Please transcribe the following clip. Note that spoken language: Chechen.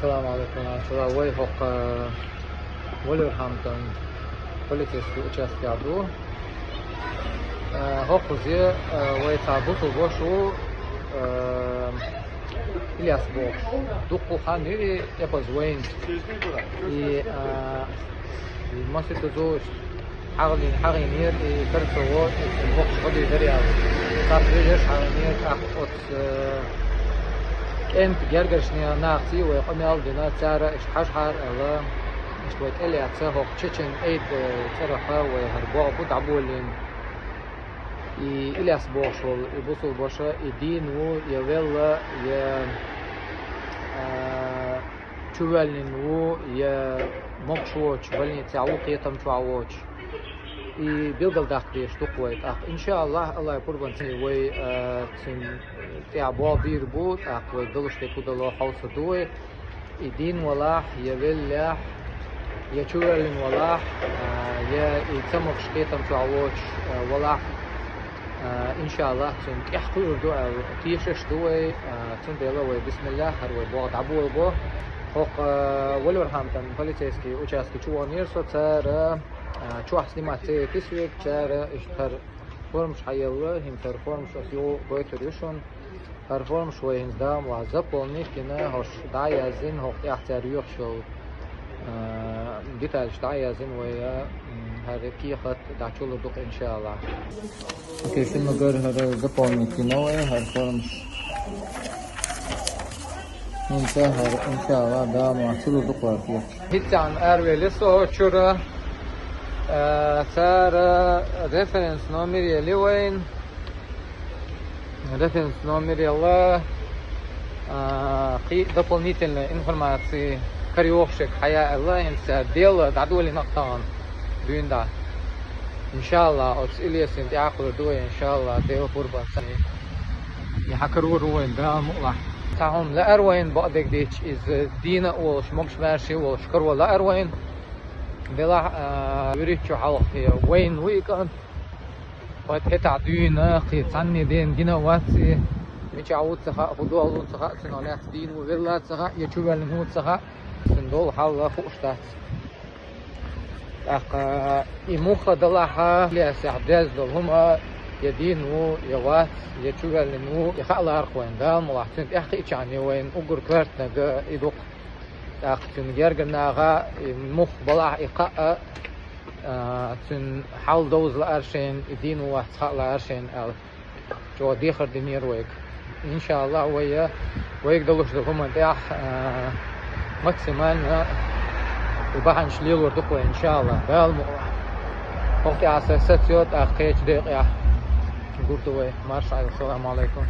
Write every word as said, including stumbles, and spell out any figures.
Салам алейкум, вай хӀокху Вулверхэмптон полицейский участке ду. Э, хӀокхузе, э, вай цхьа бусулба ваша ву, э, Ильяс бохуш. Дуккха хан йира и эпаза вайна. И, э, и масийтта зуш хьагӀлин-, хьагӀийнера и карцо, и воккхачу гӀо дийзира аьлла. Цхьацца вежарша хьагӀийнера, тӀаккха оцу, э, кӀентан гергарчу нехан нахаца вай къамел а дина, цара иштта хьажахьара аьлла, иштта вай тӀелаьцна хӀокху Чечен Эйд, э, цӀарах вай хӀара богӀ бу дӀаболийна. И Ильяс бохуш волу и бусулба ваша, и дийна ву, я велла, я, а, чувоьллина ву, я могуш воцуш больницехь ву, кхетам чохь воцуш. И билгалдаккха дезаш ду-кх вай тӀаккха. Иншааллахь, Аллахь пурбанца вай, а, цуьнан тӀехь болх бийр бу, тӀаккха вай далуш дерг хӀун дало хьовсур ду вай. И дийна валахь, я веллехь, я чувоьллина валахь, а, я и ца могуш, кхетам чохь воцуш, а, валахь, а, иншааллахь, цуьнан тӀехь кхуьур ду аьлла тешаш ду вай, а, цундела вай бисмиллахь, хӀара вай богӀ дӀаболабо. ХӀокху, а, Вулверхэмптон полицейский участке чу ваханера со, цара, а, чохь снимать ца йита соьга, цара иштта хӀара формаш хьаелла, хӀинца хӀара формаш аса юха гойтур ю шуна. ХӀара формаш вай хӀинца, Дала мукъ лахь, заполнить йина, хӀорш дӀа а яздина, хӀокху тӀехь цара йоьхуш йолу, а, деталаш дӀа а яздина вай, а, м, хӀара кехат дӀачулур ду-кх, иншааллахь. Окей, шуна ма-гарра, хӀара заполнить йина вай, хӀара формаш. ХӀинца хӀара, иншааллахь, Дала мукъ лахь, чулур ду-кх хӀара кехат. ХӀинца аравелира со чуьра, а, цара референс номер елира вайна. Референс номер елла, а, кхин а дополнительная информация карайогӀуш ерг хьая аьлла, хӀинца дело дӀадолийна-кх тахана дуьйна дӀа. Иншааллахь, оцу Ильясна тӀехь а кхуьур ду вай, иншааллахь, Делан пурбанца. И хьакаро ву вайна, Дала мукъ лахь. Цхьа хӀума лаьара вайна, бакъдерг дийцича, иза дийна а волуш, могуш-маьрша а волуш каро лаьара вайна. Делахь, а, вуьрхӀитта шо хьалха вайна ву и кӀант. Вай хӀетахь дуьйна, кхин цхьанне дена гина а вац и, мичахь ву ца хаьа, хӀун долу ца хаьа, цуьнан лаьцна дийна ву, велла ца хаьа, я чувоьллина ву ца хаьа, цуьнан долу хьал хууш дац. ТӀаккха и муха далахь, Ильясехь дезна долу хӀума, я дийна ву, я вац, я чувоьллина ву, и хаа лаьара-кх вайна, Дала мукъ лахь, цуьнан тӀаьхьа кхиъчарна вайна уггар коьртаниг и ду-кх. ТӀаккха цуьнан гергара наха и муха балахь и кхаъ, а, цуьнан хьал довза лаьара шайна, и дийна ву, вац хаа лаьара шайна аьлла, чӀогӀа дехар динера вайга. Иншааллахь, вай, вайга далуш долу хӀуманна тӀехь, а, максимально и бахьанаш лелор ду-кх вай, иншааллахь, Дала мукъ лахь. ХӀокху тӀехь аса сацайо, тӀаккха кхечу декъехь гур ду вай. Марша Ӏойла, салам алейкум.